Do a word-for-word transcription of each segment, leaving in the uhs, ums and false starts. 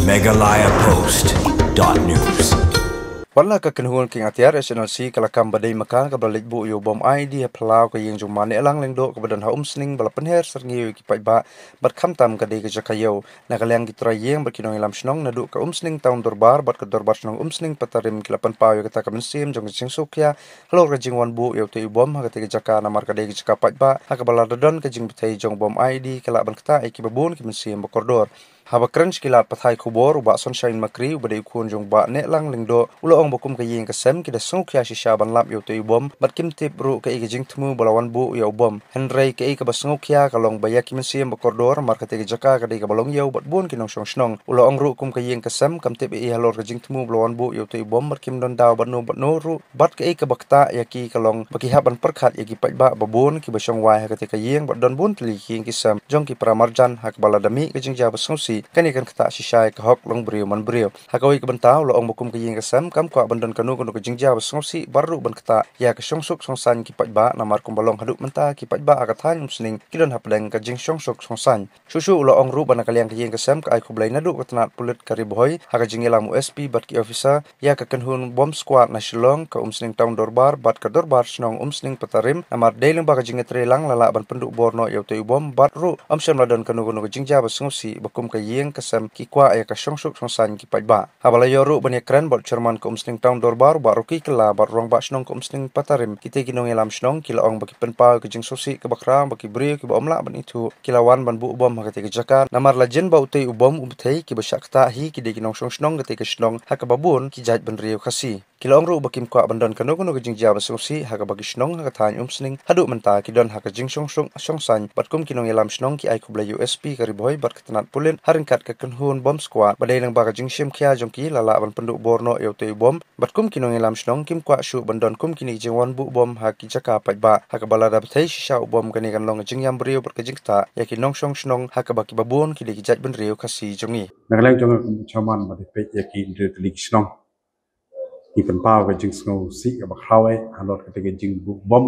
Meghalaya Post dot news. Wat la ka kynhun kieng atiar H N L C ka la kam ba dei ma ka kaba la leit buh ïa u bom I E D ha phyllaw ka ïing jong u ma Nehlang Lyngdoh kaba don ha Umsning ba la pynher syrngiew ïa ki paidbah bad khamtam ka dei ka jaka ïew. Na ka liang ki trai ïing bad ki nongïalam shnong naduh ka Umsning Town Dorbar bad ka Dorbar Shnong Umsning Patarim ki la pynpaw ïa kata ka mynsiem jong ka jingsngewkhia halor ka jingwan buh ïa utei u bom ha katei ka jaka namar ka dei ka jaka paidbah ha kaba lada don ka jingbthei jong u bom I E D ka lah ban ktah ïa kiba bun ki mynsiem ba kordor. Haba kren sha ki lad pathai khubor u Bah Sunshine Makri uba dei u khun jong u Bah Nehlang Lyngdoh u la ong ba kum ka ïing ka sem ki da sngewkhia shisha ban lap ïa utei u bom bad kim tip ruh kaei ka jingthmu ba la wan buh ïa u bom. Hynrei kaei kaba sngewkhia ka long ba ïa ki mynsiem ba kordor namar katei ka jaka ka dei kaba long ïew bad bun ki nongshong shnong. U la ong ruh kum ka ïing ka sem kam tip ei ei halor ka jingthmu ba la wan buh ïa utei u bom bad kim don daw bad no bad no ruh bad kaei kaba ktah ïa ki ka long ba ki hap ban pyrkhat ïa ki paidbah ba bun kiba shong wai ha katei ka ïing bad don bun tylli ki ïing ki sem jong ki para marjan ha kaba lada mih ka jingjia ba sngewsih kane kan ktah shisha ïa ka hok long briew man briew. Ha kawei ka bynta u la ong ba kum ka ïing ka sem kam kwah ban don kano kano ka jingjia ba sngewsih bad ruh ban ktah ïa ka shongsuk shongsaiñ ki paidbah namar kumba long haduh mynta ki paidbah ha ka thaiñ Umsning ki don hapdeng ka jingshongsuk shongsaiñ. Shuh shuh u la ong ruh ba na ka liang ka ïing ka sem ka ai khublei naduh ka tnat pulit ka Ri Bhoi ha ka jingïalam u S P bad ki officer ïa ka kynhun Bomb Squad na Shillong, ka Umsning Town Dorbar bad ka Dorbar Shnong Umsning Patarim namar dei lyngba ka jingïatreilang la lah ban pynduh bor noh ïa utei u bom bad ruh ym shym la don kano kano ka jingjia ba sngewsih ba kum ka ïing ka sem ki kwah ïa ka shongsuk shongsaiñ ki paidbah. Haba la ïoh ruh ban ïakren bad u Chairman ka Umsning Town Dorbar u Bah Rocky Kylla bad u Rangbah Shnong ka Umsning Patarim, kitei ki nongïalam shnong ki la ong ba ki pynpaw ïa ka jingsngewsih kaba khraw ba ki briew kiba ym lah ban ithuh ki la wan ban buh bom ha katei ka jaka namar la jin ba utei u bom u bthei kiba shah ktah hi ki dei ki nongshong shnong katei ka shnong ha kaba bun ki jaitbynriew Khasi. Ki la ong ruh ba kim kwah ban don kano kano ka jingjia ba sngewsih ha kaba ki shnong ha ka thaiñ Umsning haduh mynta ki don ha ka jingshongsuk shongsaiñ bad kum ki nongïalam shnong ki ai khublei ïa u S P ka Ri Bhoi bad ka tnat pulit ha ryngkat ka kynhun Bomb Squad ba dei lyngba ka jingshim khia jong ki la lah ban pynduh bor noh ïa utei u bom bad kum ki nongïalam shnong kim kwah shuh ban don kum kine ki jingwan buh bom ha ki jaka paidbah ha kaba lada bthei shisha u bom kane kan long ka jingïam briew bad ka jingktah ïa ki nongshong shnong ha kaba kiba bun ki dei ki jaitbynriew Khasi jong ngi. Na ka liang jong nga kum u Chairman ba dei peit ïa ki hynriew tylli ki shnong, ngi pynpaw ka jingsngewsih kaba khraw eh halor katei ka jingbuh bom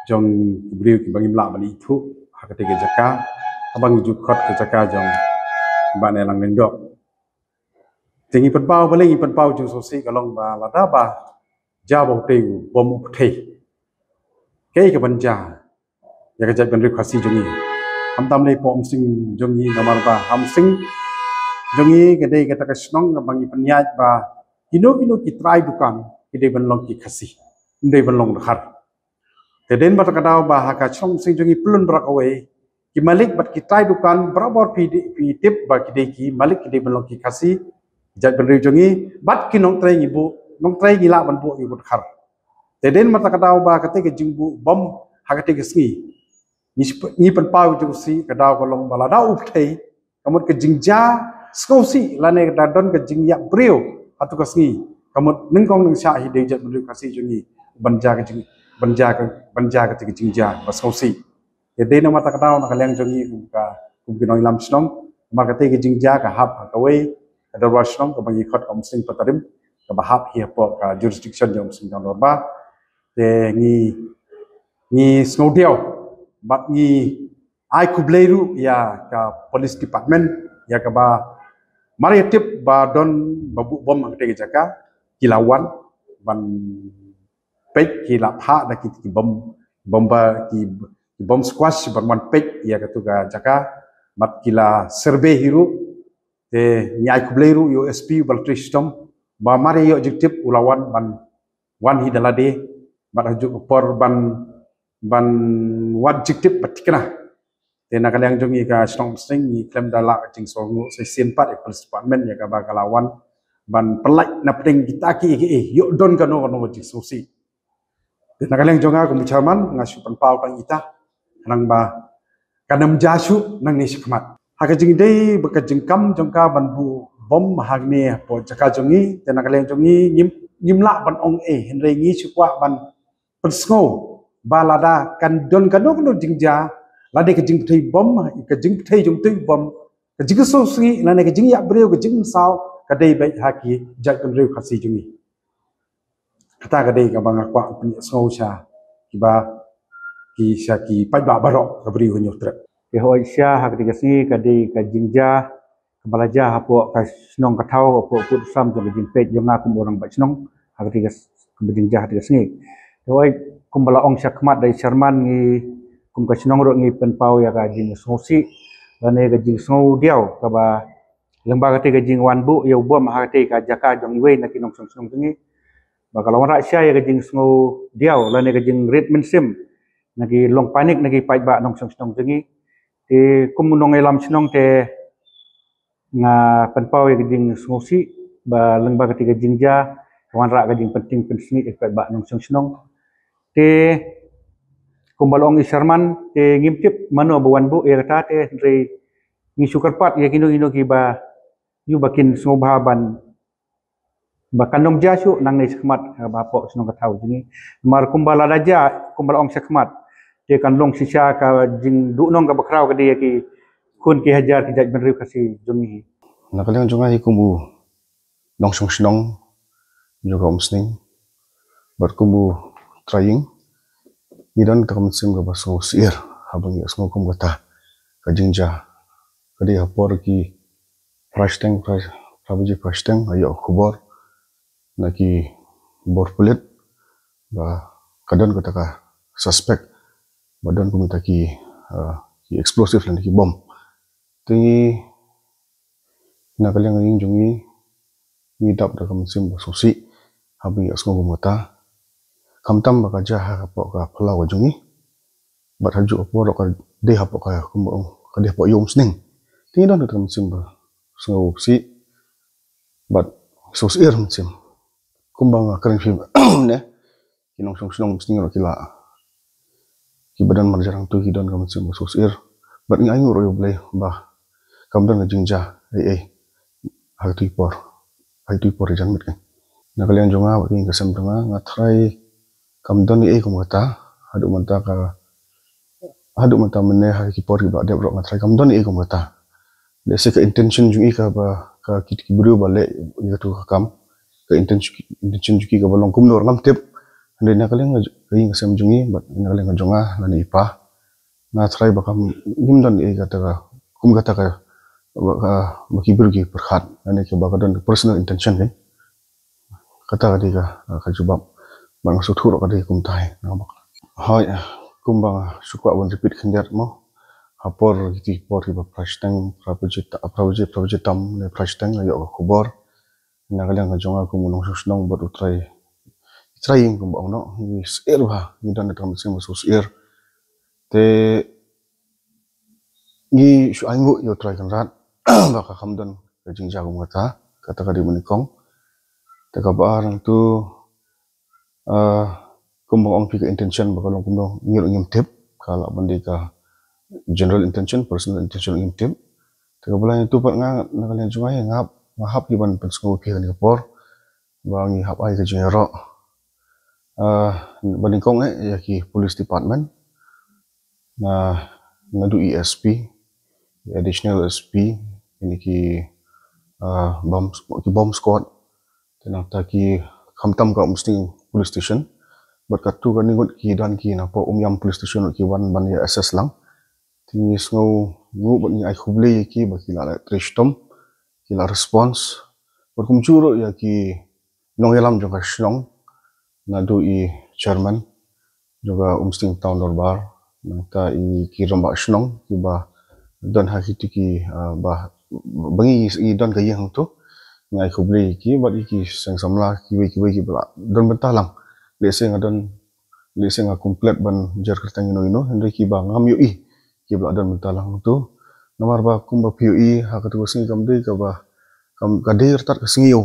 jong ki briew kiba ngim lah ban ithuh ha katei ka jaka haba ngi ju khot ka jaka jong u Bah Nehlang Lyngdoh. Te ngi pynpaw, balei ngi pynpaw jingsngewsih ka long ba lada ba jia ba utei u bom u bthei, kaei kaban jia ïa ka jaitbynriew Khasi jong ngi? Khamtam lei hapoh Umsning jong ngi namar ba ha Umsning jong ngi ka dei kata ka shnong kaba ngi pynïaid ba kino kino ki trai dukan ki dei ban long ki Khasi, ym dei ban long dkhar. Te dei namar kata ka daw ba ha ka shnong Umsning jong ngi pynlong baroh kawei ki malik bad ki trai dukan barabor phi di-, phi tip ba ki dei ki malik ki dei ban long ki Khasi, jaitbynriew jong ngi bad ki nongtrei ngi buh, nongtrei ngi lah ban buh ïa u dkhar. Te dei namar kata ka daw ba katei ka jingbuh bom ha katei ka sngi ngi sp-, ngi pynpaw jingsngewsih ka daw ka long ba lada u bthei ka mut ka jingjia sngewsih lane ka da don ka jingïap briew ha tu ka sngi ka mut nyngkong nyngshah hi dei jaitbynriew Khasi jong ngi ban jia ka jing, ban jia ka, ban jia katei ka jingjia ba sngewsih. Te dei namar kata ka daw na ka liang jong ngi kum ka, kum ki nongïalam shnong, namar katei ka jingjia ka hap ha kawei ka Dorbar Shnong kaba ngi khot ka Umsning Patarim kaba hap hi hapoh ka jurisdiction jong Umsning Town Dorbar. Te ngi, ngi sngewdiaw bad ngi ai khublei ruh ïa ka police department ïa kaba mar ïa tip ba don ba buh bom ha katei ka jaka ki la wan ban peit, ki la phah da ki, ki bom, bom ba ki, ki bom squad ban wan peit ïa katu ka jaka bad ki la survey hi ruh. Te ngi ai khublei ruh ïa u S P u ba la trei shitom ba mar ïa ïoh jingtip u la wan ban wan hi da lade bad ha kajuh ka por ban, ban wad jingtip ba thikna. Te na ka liang jong ngi ka shnong Umsning ngi khlem da lah jingsngew shisien pat ïa ka police department ïa kaba ka la wan ban pynlait na pdeng kita kiei kiei ïoh don kano kano jingsngewsih. Te na ka liang jong nga kum u Chairman nga shu pynpaw tang ita khnang ba kan ym jia shuh nangne shakhmat. Ha ka jingdei bad ka jingkam jong ka ban buh bom hangne hapoh jaka jong ngi, te na ka liang jong ngi ngim, ngim lah ban ong ei, hynrei ngi shu kwah ban pynsngew ba lada kan don kano kano jingjia, lada ka jingbthei bom, ka jingbthei jong utei u bom, ka jingsngewsih lane ka jingïap briew, ka jingmynsaw, ka dei beit ha ki jaitbynriew Khasi jong ngi. Kata ka dei kaba nga kwah pynïasngew sha kiba, ki, sha ki paidbah baroh ka Bri u Hynñiewtrep. Te hooid sha ha katei ka sngi ka dei ka jingjia kaba la jia hapoh ka shnong ka thaw, hapoh pud sam jong ka jingpeit jong nga kum u rangbah shnong ha katei ka s-, kaba jingjia ha katei ka sngi. Te hooid, kumba la ong shakhmat da i chairman, ngi kum ka shnong ruh ngi pynpaw ïa ka jingsngewsih lane ka jingsngewdiaw kaba lyngba katei ka jingwan buh ïa u bom ha katei ka jaka jong iwei na ki nongshong shnong jong ngi. Ba ka la wanrah shisha ïa ka jingsngewdiaw lane ka jingrit mynsiem na ki long panic na ki paidbah nongshong shnong jong ngi. Te kum u nongïalam shnong te nga pynpaw ïa ka jingsngewsih ba lyngba katei ka jingjia ka wanrah ka jingpynting pynsngew ïa ki paidbah nongshong shnong. Te kumba la ong i chairman, te ngim tip mano ba wan buh ïa kata, te hynrei ngi shu kyrpad ïa kino kino kiba ïoh ba kin sngewbha ban ba kan ym jia shuh nangne shakhmat, eh, ba hapoh shnong ka thaw jong ngi. Namar kumba la da jia, kumba la ong shakhmat, te kan long shisha ka jingduhnong kaba khraw ka dei ïa ki khun ki hajar ki jaitbynriew Khasi jong ngi. Na ka liang jong nga hi kum u nongshong shnong jong ka Umsning bad kum u trai ïing, ngi don ka mynsiem kaba sngewsyier haba ngi sngew kum kata ka jingjia. Ka dei ha por ki phra shiteng, phra, phra baje phra shiteng, nga ïoh khubor na ki bor pulit ba ka don kata ka suspect ba don kum kita ki, ah, ki explosive lane ki bom. Te ngi na ka liang ka ïing jong ngi, ngi dap da ka mynsiem ba sngewsih haba ngi sngew kum kata. Khamtam ba ka jia ha ka pdeng ka phyllaw ka jong ngi. Bad ha kajuh ka por ka dei hapoh ka, kumba ong, ka dei hapoh ïew Umsning. Te ngi don da ka mynsiem ba sngewsih bad sngewsyier mynsiem. Kumba nga kren phi ne, ki nongshong shnong Umsning ruh ki la, kiba don marjan hangto ki don ka mynsiem ba sngewsyier. Bad ngi ainguh ruh ïa U Blei ba kam don ka jingjia ei ei ha kito ki por, ha kito ki por janmiet kan. Na ka liang jong nga bad ka ïing ka sem jong nga, nga tharai kam don ei ei kum kata. Haduh mynta ka, haduh mynta mynne ha ki por kiba la dep ruh nga tharai kam don ei ei kum kata. Lehse ka intention jong i kaba, ka ki, ki briew ba leh ïa kato ka kam, ka intention, intention jong ki kaba long kumno ruh ngam tip. Hynrei na ka liang ka ïing ka sem jong ngi bad na ka liang ka jong nga lane i pa, nga tharai ba kam, ngim don ei kata ka, kum kata ka, ba ka, ba ki briew ki pyrkhat lane kaba ka don personal intention kan. Kata ka dei ka, ka jubab. Bad nga sngewthuh ruh ka dei kumta hi. Hooid, kumba nga shu kwah ban repeat khyndiat mo, ha por kito ki por kiba phra shiteng, phra baje ta-, phra baje, phra baje tam ne phra shiteng nga ïoh ka khubor. Na ka liang ka jong nga kum u nongshong shnong bad u trai, trai ïing kumba ong noh, ngi syier bha, ngi don da ka mynsiem ba sngewsyier. Te ngi shu ainguh ïa U Trai Kynrad ba ka kam don ka jingjia kum kata, kata ka dei ba nyngkong. Te kaba ar hangto, ah, kumba ong phi ka intention ba ka long kumno ngi ruh ngim tip, ka lah ban dei ka general intention, personal intention ngim tip. Te kaba lai hangto pat nga na ka liang jong nga nga hap, nga hap hi ban pynsngew ïa phi ha kane ka por ba ngi hap ai ka jingïaroh. Ah, ba nyngkong eh ïa ki police department, na, naduh i S P, i additional S P, ïa ki, ah, bomb, ki bomb squad, te nangta ki khamtam ka Umsning Police Station bad katto katne ngut ki don ki na poh Umiam Police Station ki wan ban ïa assess lang. Te ngi sngewnguh bad ngi ai khublei ïa ki ba ki la leh trei shitom, ki la response. Bad kumjuh ruh ïa ki nongïalam jong ka shnong, naduh i chairman jong ka Umsning Town Dorbar, nangta i ki rangbah shnong kiba don ha kito ki, ah, ba, ba ngi, ngi don ka ïing hangto. Ngi ai khublei ïa ki bad ïa ki seng samla kiwei kiwei kiba la don bynta lang. Lehse nga don, lehse nga complete ban jer kyrteng ino ino, hynrei kiba ngam ïohi kiba la don bynta lang hangto. Namar ba kumba phi ïohi ha kato ka sngi kam dei kaba, kam, ka dei ryngkat ka sngi ïew.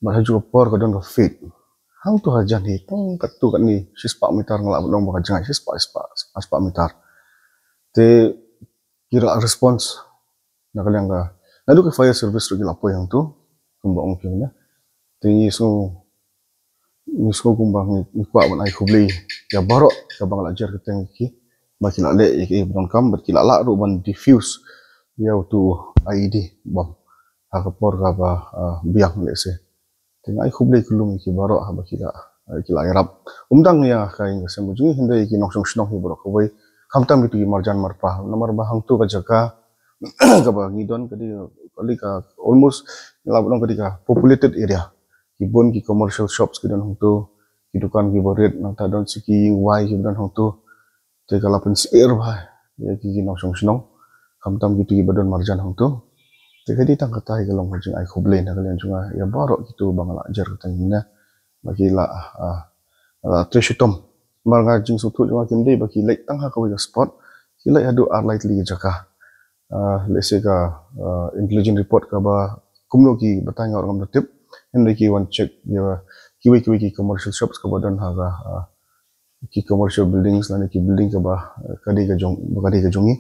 Bad ha kajuh ka por ka don ka fade. Hangto hajan hi tang katto katne shispah meter nga lah ban ong ba ka jngai shispah, shispah, shispah meter. Te ki la response na ka liang ka, naduh ka fire service ruh ki la poi hangto kumba ong phi mynne. Te ngi sngew, ngi sngew kumba ngi, ngi kwah ban ai khublei ïa baroh kaba nga la jer kyrteng ïa ki ba ki la leh ïa ki ba donkam bad ki la lah ruh ban defuse ïa uto I E D bomb ha ka por kaba, ah, biang lehse. Te nga ai khublei kylluid ïa ki baroh haba ki la, eh, ki la ïarap. Ym tang ïa ka ïing ka sem jong ngi hynrei ïa ki nongshong shnong hi baroh kawei. Khamtam kito ki marjan marpa. Namar ba hangto ka jaka kaba ngi don ka dei ka, ka dei ka almost ngi lah ban ong ka dei ka populated area. Ki bun ki commercial shops ki don hangto, ki dukan kiba rit, nangta don sa ki ïing wai kiba don hangto. Te ka la pynsyier bha ïa ki, ki nongshong shnong, khamtam kito kiba don marjan hangto. Te ka dei tang kata hi ka long ka jingai khublei na ka liang jong nga ïa baroh kito ba nga la jer kata mynne ba ki la, ah, la trei shitom. Namar ka jingsngewthuh jong nga kim dei ba ki leit tang ha kawei ka spot, ki leit haduh ar lai tylli ki jaka. Ah, lehse ka, ah, intelligence report kaba kumno ki batai nga ruh ngam da tip. Hynrei ki wan check ïa kiwei kiwei ki commercial shops kaba don ha ka, ah, ki commercial buildings lane ki building kaba, eh, ka dei ka jong, ba ka dei ka jong ngi.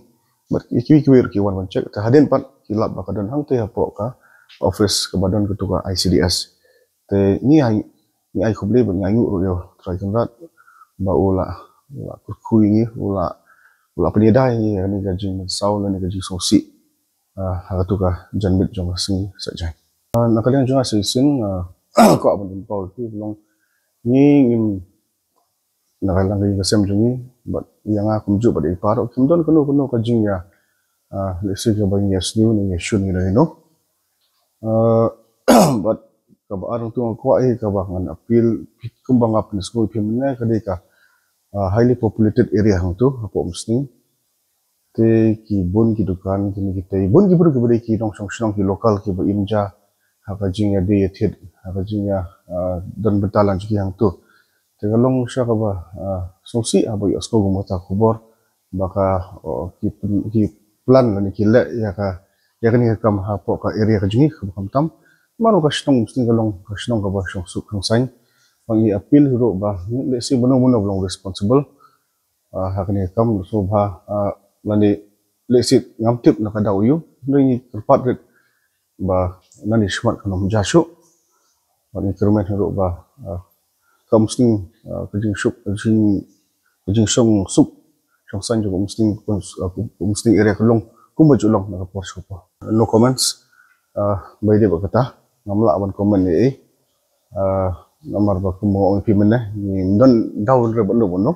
Bad ïa kiwei kiwei ruh ki wan ban check. Te hadien pat ki lap ba ka don hangtei hapoh ka office kaba don kato ka I C D S. Te ngi ai, ngi ai khublei bad ngi ainguh ruh ïa u Trai Kynrad ba u la, u la kyrkhu ïa ngi, u la, u la pynïada ïa ngi ïa kane ka jingmynsaw lane ka jingsngewsih, ah, ha kato ka janmiet jong ka sngi Saitjaiñ. Ah, na ka liang jong nga shisien, ah, kwah ban pynpaw ïa phi ba long ngi ngim, na ka liang ka ïing ka sem jong ngi bad ïa nga kumjuh bad ïa i Pa ruh kim don kano kano ka jingïa, ah, lehse kaba ngi ïa sniew ne ïa shun ïa no ïa no. Ah, bad kaba ar hangto nga kwah ïa kaba ngan appeal, kumba nga pynsngew ïa phi mynne ka dei ka, ah, highly populated area hangto hapoh Umsning. Te ki bun ki dukan kine kitei, bun ki briew kiba dei ki nongshong shnong ki local kiba im ja ha ka jingïadei ïathied, ha ka jingïa, ah, don bynta lang jong ki hangto. Te ka long sha kaba, ah, sngewsih haba ïohsngew kum kata ka khubor ba ka, oh, ki pl-, ki plan lane ki leh ïa ka, ïa kane ka kam hapoh ka area ka jong ngi kaba khamtam. Namar ka shnong Umsning ka long ka shnong kaba shong suk khang saiñ. Ba ngi appeal ruh ba lehse mano mano ba long responsible, ah, ha kane ka kam sngewbha, ah, lane lehse ngam tip na ka daw aïu, hynrei ngi kyrpad rit ba lane shakhmat kan ym jia shuh. Bad ngi kyrmen ruh ba, ah, ka Umsning, ah, ka jingsuk, ka jing, ka jingshong suk shong saiñ jong ka Umsning, ah, ka Umsning area ka long kumba ju long na ka por sha ka por. No comments. Ah, bai dei ba kata ngam lah ban comment ei ei. Ah, namar ba kumba ong ïa phi mynne, ngim don daw re bad no bad no.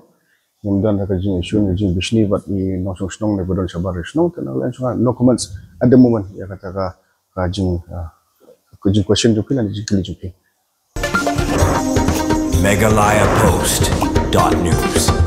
Ngim don ka jingïashun, ka jingbishni bad ki nongshong shnong ne ba don shabar shnong, te na ka liang jong nga no comments at the moment ïa kata ka, ka jing, ah, ka jing question jong phi lane jingkylli jong phi. Meghalaya Post dot news.